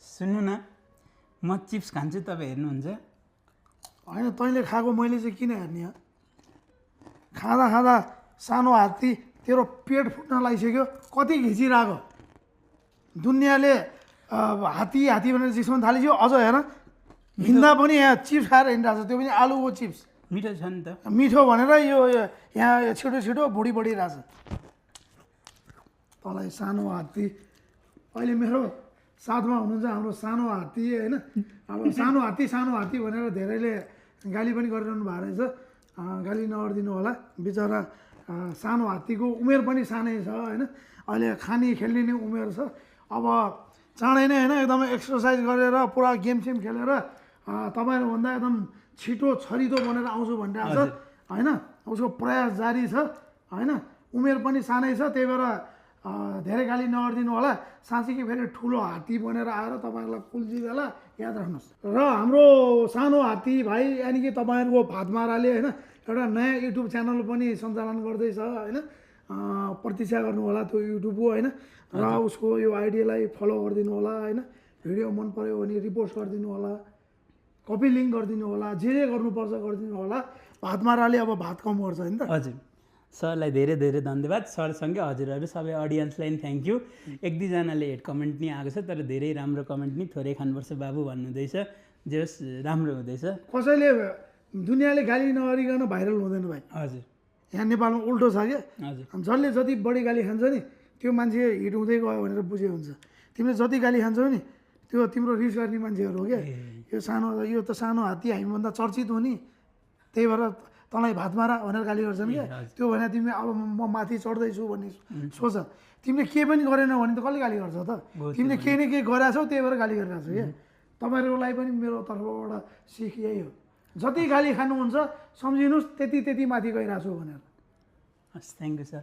सुन्नु न, म चिप्स खान्छु, तपाईँ हेर्नुहुन्छ? होइन तैँले खाएको मैले चाहिँ किन हेर्ने हो? खाँदा खाँदा सानो हात्ती तेरो पेट फुट्न लागिसक्यो, कति घिचिरहेको। दुनियाँले हात्ती हात्ती भनेर जिस्काउन थालिसक्यो। अझ हेर हिँड्दा पनि यहाँ चिप्स खाएर हिँडिरहेको छ, त्यो पनि आलुको चिप्स। मिठो छ नि त। मिठो भनेर यो यहाँ छिटो छिटो भुँडी बढिरहेछ। तँलाई सानो हात्ती, अहिले मेरो साथमा हुनुहुन्छ हाम्रो सानो हात्ती होइन। अब सानो हात्ती भनेर धेरैले गाली पनि गरिरहनु भएको रहेछ। गाली नगरिदिनु होला, बिचरा सानो हात्तीको उमेर पनि सानै छ होइन। अहिले खाने खेल्ने नै उमेर छ। अब चाँडै नै होइन एकदमै एक्सर्साइज गरेर पुरा गेमसेम खेलेर तपाईँहरूभन्दा एकदम छिटो छरितो बनेर आउँछु भनिरहेको छ होइन। उसको प्रयास जारी छ होइन। उमेर पनि सानै छ, त्यही भएर धेरै गाली नगरिदिनु होला। साँच्चीकै फेरि ठुलो हात्ती बनेर आएर तपाईँहरूलाई कुल्चिदेला, याद राख्नुहोस्। र हाम्रो सानो हात्ती भाइ यानि कि तपाईँहरूको भातमाराले होइन एउटा नयाँ युट्युब च्यानल पनि सञ्चालन गर्दैछ होइन। प्रतीक्षा गर्नु होला त्यो युट्युबको होइन। र उसको यो आइडियालाई फलो गरिदिनु होला होइन। भिडियो मन पऱ्यो भने रिपोस्ट गरिदिनु होला, कपी लिङ्क गरिदिनु होला, जे गर्नुपर्छ गरिदिनु होला। भातमाराले अब भात कम गर्छ नि त। हजुर, सरलाई धेरै धेरै धन्यवाद। सरसँगै हजुरहरू सबै अडियन्सलाई पनि थ्याङ्क यू। एक दुईजनाले हेड कमेन्ट नि आएको छ, तर धेरै राम्रो कमेन्ट नि थोरै खानुपर्छ बाबु भन्नुहुँदैछ। जे होस् राम्रो हुँदैछ। कसैले दुनियाँले गाली नगरिकन भाइरल हुँदैन भाइ। हजुर, यहाँ नेपालमा उल्टो छ क्या। हजुर, जसले जति बढी गाली खान्छ नि त्यो मान्छे हिट हुँदै गयो भनेर बुझे हुन्छ। तिमीले जति गाली खान्छौ नि त्यो तिम्रो रिस गर्ने मान्छेहरू हो क्या। यो त सानो हात्ती हामीभन्दा चर्चित हो नि, त्यही भएर तँलाई भातमारा भनेर गाली गर्छन् क्या। त्यो भने तिमी अब म माथि चढ्दैछु भन्ने सोच। तिमीले केही पनि गरेन भने त कसले गाली गर्छ त? तिमीले केही न केही गरेका छौ, त्यही भएर गाली गरिरहेको छौ क्या। तपाईँहरूलाई पनि मेरो तर्फबाट सिक यही हो, जति गाली खानुहुन्छ सम्झिनुहोस् त्यति माथि गइरहेको छु भनेर। हस्, थ्याङ्क यू सर।